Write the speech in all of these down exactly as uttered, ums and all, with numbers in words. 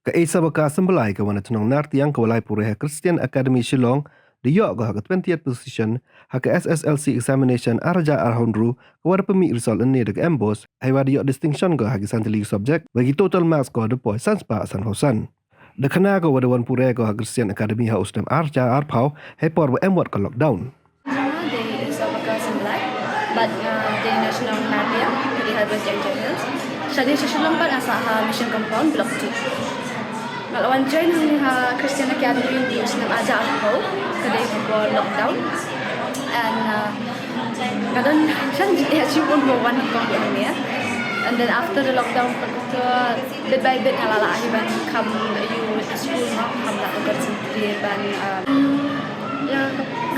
Ka Isabaka Symbai ka wan na chnong Nartiang ka walai pure ha Christian Academy Shillong, da ïoh ka ha ka twentieth position ha ka S S L C examination ar hajar arphew hynriew, ka wa da pynmih result ynne da ka MBOSE, hei wa da ïoh distinction ka ha ki san tylli ki subject, wa ki total marks ka da poi san spah san phew san. Da khana ka wa da wan pure ka ha Christian Academy ha u snem ar hajar arphew, hei por wa em wat ka lockdown. Dei Isabaka Symbai, bad nga dei na shnong Nartiang, ka dei ha West Jaintia Hills. Shadei sha Shillong pat nga sah ha Mission Compound, Block two. Nga la wan join hangne ha Christian Academy u snem ar hajar arphew, ka dei before lockdown. And, uh, nga don shen jingeh shibun ba wan nyngkong hangne. And then after the lockdown, bit by bit nga la lah hi ban kham ïoh school, mo, kham lah concentrate ban, uh, ïa,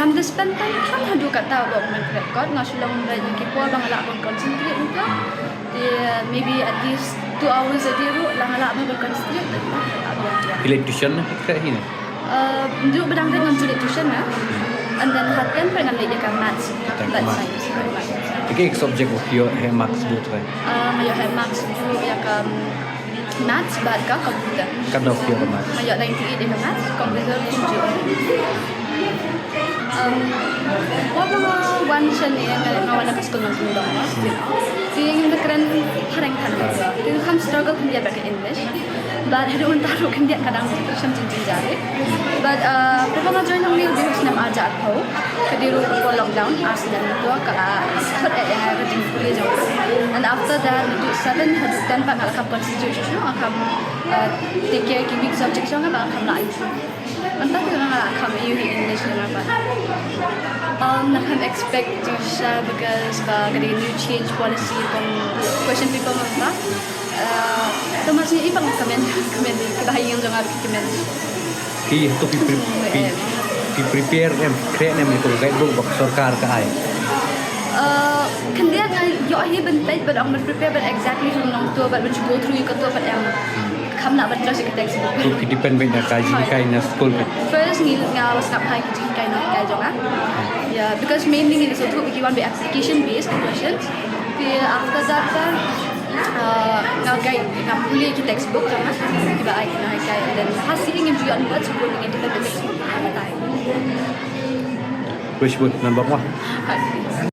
ngam da spend time than haduh katta ba ong ban klet kot, nga shu long ba ïa ki por ba nga lah ban concentrate mynta. Te maybe at least two hours a day ruh la nga lah ban concentrate. Ïa. Ki leit tuition na, ka hi ne? Uh, ynda ba dang rit ngam ju leit tuition na. And then ha ten pat ngan leit ïa ka maths bad science. Te kaei ka subject ba phi ïoh heh marks bun trai? Uh, nga ïoh heh marks bun ïa ka, um, maths bad ka computer. Katno phi ïoh ka maths? Nga ïoh ninety-eight ïa ka maths, computer kumjuh. Um, por ba nga wan shane, nga, nga wan na ka skul Nongkyndong, mo. Te nga kren phareng than. Te nga kham struggle khyndiat bad ka English. Bad haduh mynta ruh khyndiat ka dang shisha jynjar. Bad, uh, por ba nga join hangne u dei u snem ar hajar arphew. Ka dei ruh por lockdown, ar snem to ka la thut eh ïa ka jingpule jong nga. And after that, naduh seven haduh ten pat nga la kham concentrate shuh shuh, nga kham, uh, take care ki weak subject jong nga, bad nga kham lah improve. Mynta te nga la kham ïohi English ne pat. Um, nga kham expect jingshisha because ba ka dei new change policy from question paper mynta. Uh, to ma sngewbha nga kmen, kmen, kiba ha ïing jong nga ruh ki kmen. Phi to phi pre-, phi, phi prepare em, create em ïa ka guidebook ba ka sorkar ka ai? Uh, khyndiat nga ïoh hi ban peit, but ong ban prepare, but exactly shu nang to, but ban shu go through ïa kato pat em. Kham lah ban trust ïa ka textbook. Ruh ki depend beit na ka jinghikai na skul beit. First ngi, nga la sngap ha ki jinghikai nonghikai jong nga. Yeah, because mainly ngi sngewthuh ba ki wan beit application based questions. Te after that, then, uh, nga guide, nga pule ki textbook jong nga. Kiba ai ki nonghikai, and then ha sien ngim ju ïoh onwards, shu pule ki textbook. Wish bun, ngan bok ma. Hai.